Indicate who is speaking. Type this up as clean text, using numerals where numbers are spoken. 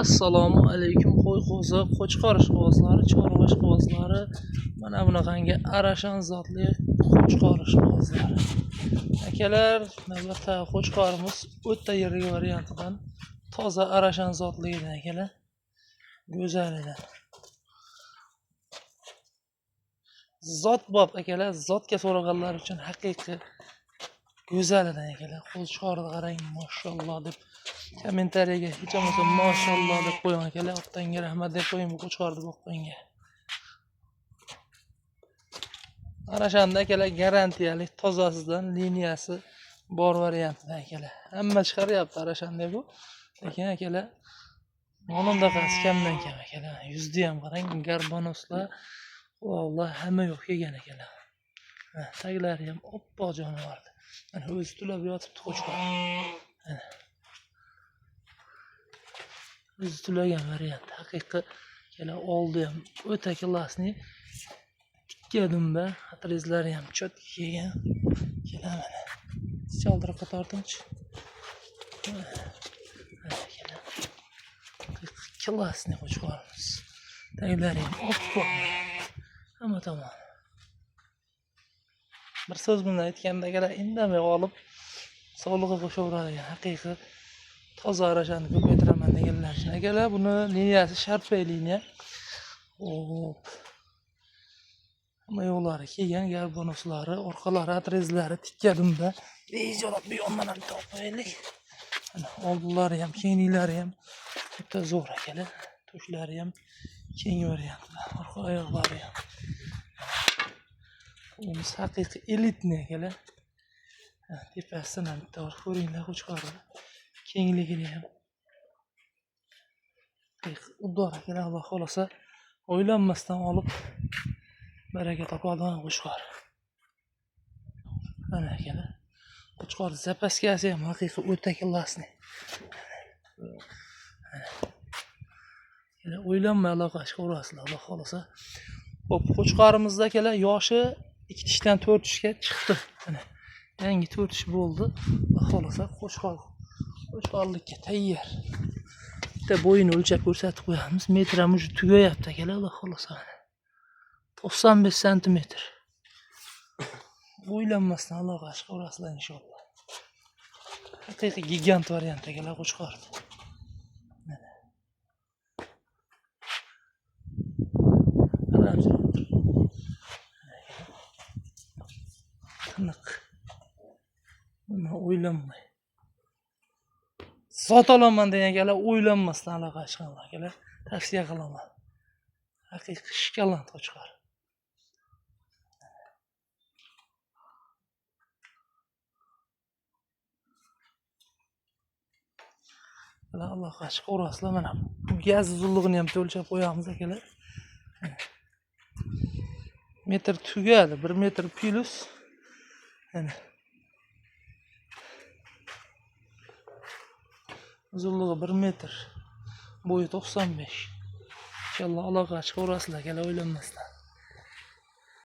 Speaker 1: Assalomu alaykum qo'y qo'zi, qo'chqor ishqibozlari, chorva ishqibozlari, mana bunaqangi arashan zotli qo'chqor ishqibozlari. Akalar, navbatda qo'chqorimiz o'ta yirik variantidan, toza arashan zotligidan akalar. Go'zalidan. Zot bob akalar, zotga so'raganlar uchun haqiqiy go'zalidan akalar. Qo'chqorni qarang, mashalloh deb kommentariyaga hech bo'lmasa mashalloh deb qo'ying akalar. Otangga rahmat deb qo'ying bu qo'chqorni boqqanga. Arashanda akalar garantiyali tozasidan liniyasi bor variantidan akalar. Hamma chiqaryapti arashanda bu. Lekin akalar bunaqasi kamdan kam akalar. Yuzni ham qarang, garbanoslar, quloqlar hamma yo'q kelgan akalar. Taglari ham oppoq jonivordi. Mana o'zi tulab yotibdi qo'chqor. Mana o'zi tulagan variant. Haqiqiy akalar, oldi ham o'ta klassli. Tikka dumba, atrezlari ham chotki kelgan. Akalar mana. Chaldiroqqa tortinchi. Mana akalar. Klassli qo'chqorimiz. Taglari ham oppoq. Hamma tomon. Bir so'z bilan aytganda akalar, indamay olib sog'lig'i qo'shaveradigan haqiqiy toza arashani ko'paytiraman deganlar uchun akalar, buni liniyasi sharpay liniya. Hop. Hamma yo'llari kelgan, garbonoslari, orqalari, atrezlari tikka dumba. Bejo'lab bu yondan ham topaylik. Mana oldilari ham, keyinlari ham o'ta zo'r akalar. Tushlari ham keng variantlar, orqa oyoqlari ham. Bunisi haqiqiy elitni akalar. Tepasidan ham bitta bor, ko'ringlar qo'chqorni kengligini ham. Udor akalar, Alloh xohlasa o'ylanmasdan olib baraka topadigan qo'chqor. Mana akalar, qo'chqor zapaskasi ham haqiqiy o'ta klassli. Yana o'ylanmay aloqa chiqaverasizlar, Alloh xohlasa. Xo'p, qo'chqorimizda akalar yoshi 2 tishdan 4 tishga chiqdi. Mana yangi 4 tish bo'ldi. Alloh xohlasa qo'chqorlikka tayyor. Bitta bo'yini o'lchab ko'rsatib qo'yamiz. Metr ham уже tugayapti akalar, Alloh xohlasa. Mana 95 santimetr. O'ylanmasdan aloqa chiqaverasizlar inshaalloh. Haqiqiy gigant variant akalar qo'chqorni. Tiniq. Buni o'ylanmay. Sota olaman degan akalar o'ylanmasdan aloqa chiqaman akalar. Tavsiya qilaman. Haqiqiy shkalant qo'chqor. Alloh chiqaverasizlar. Mana bu gaz uzunligini ham o'lchab qo'yamiz akalar. Metr tugadi, 1 metr plus. Mana uzunligi 1 metr, bo'yi 95. Inshaalloh aloqa chiqaverasizlar akalar o'ylanmasdan.